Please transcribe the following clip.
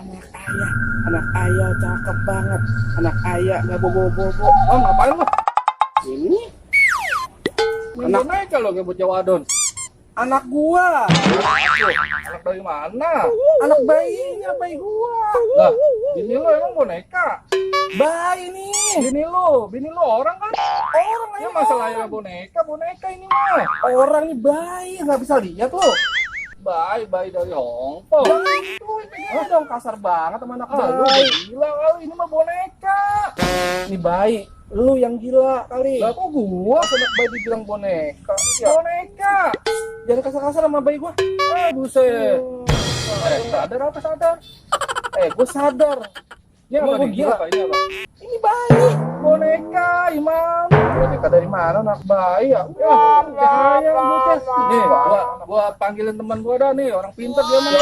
Anak ayah cakep banget. Anak ayah nggak bobo-bobo. Oh, ngapain lu? Ini Anak boneka lo kayak bocah wadon. anak gua. Anak dari mana? Anak bayinya, bayi gua. Lah, bini lo emang boneka. Bayi nih. Bini lo orang kan? Orang Ya ini masalahnya boneka ini mah. orang nih bayi, nggak bisa lihat lo. Bayi dari Hongkong. Jangan gitu, jangan dong kasar banget sama anak Lu bayi. gila kali, ini mah boneka. Ini bayi, lu yang gila kali. Lah kok gua anak bayi dibilang boneka? Boneka. Jangan kasar-kasar sama bayi gua. Buset. Sadar apa sadar? Gua sadar. Ini Emang apa gua nih? gila? Ini apa? Ini bayi. Boneka, Imam. Boneka dari mana? Anak bayi ya? Sayang bocah. Nih, gua panggilin teman gua dah nih, orang pintar dia mah.